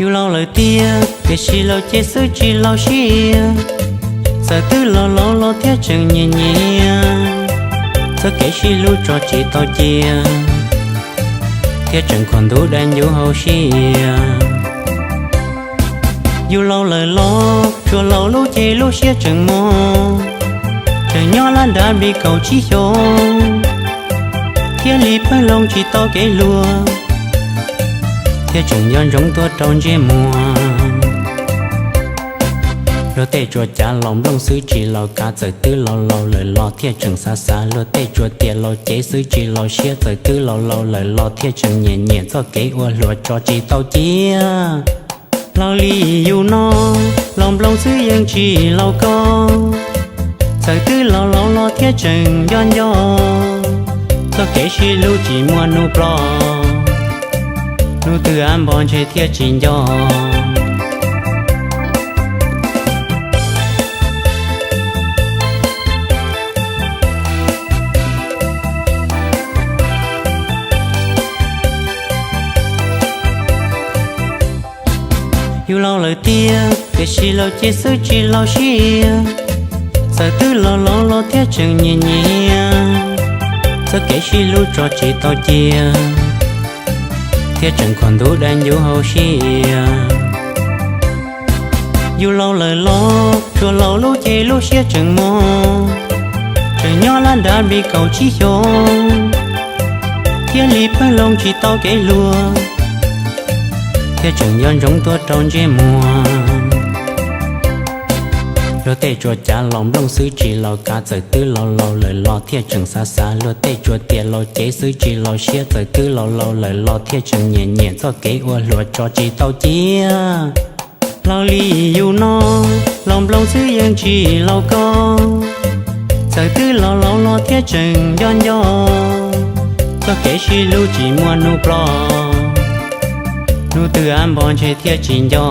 Yus laus lawm tiag, tiam sis laus cev xwb tsis laus siab. Txawm twb laus laus los thiaj tseem nyiam nyiam, txoj kev sib hlub tso tsis tau cia, thiaj tseem khuam ntug dai ncuv hauv siab. Yus laus lawm los tsuas laus lub cev lub siab tseem mos, tseem nyob lab nrad vim kaum tsib xyoos, thiaj li pheej hloov tsis tau kev hluas, thiaj tseem nco ntsoov tuag rau ntsej muag. Luag tej tsuas cav laus nplooj xwb tsis laus kav, txawm twb laus laus lawm los thiaj tseem xav xav. Luag tej tsuas tias laus cev xwb tsis laus siab, txawm twb laus laus lawm los thiaj tseem nyiam nyiam, txoj kev ua hluas tso tsis tau cia. Laus li yus no, laus nplooj xwb yeej tsis laus kaus, txawm twb laus laus los thiaj tseem nco nco, txoj kev sib hlub tsis muaj hnub ploj, hnub twg av npog ntshe thiaj tsis nco. Yus laus lawm tiag, tiam sis laus cev xwb tsis laus siab. Txawm twb laus laus los thiaj tseem nyiam nyiam, txoj kev sib hlub tso tsis tau cia, thiaj tseem khuam ntug dai ncuv hauv siab. Yus laus lawm los tsuas laus lub cev lub siab tseem mos, tseem nyob lab nrad vim kaum tsib xyoos, thiaj li pheej hloov tsis tau kev hluas, thiaj tseem nco ntsoov tuag rau ntsej muag. Luag tej tsuas cav laus nplooj xwb tsis laus kav, txawm twb laus laus lawm los thiaj tseem xav xav. Luag tej tsuas tias laus cev xwb tsis laus siab, txawm twb laus laus lawm los thiaj tseem nyiam nyiam, txoj kev ua hluas tso tsis tau cia. Laus li yus no, laus nplooj xwb yeej tsis laus kaus, txawm twb laus laus los thiaj tseem nco nco, txoj kev sib hlub tsis muaj hnub ploj, hnub twg av npog ntshe thiaj tsis nco.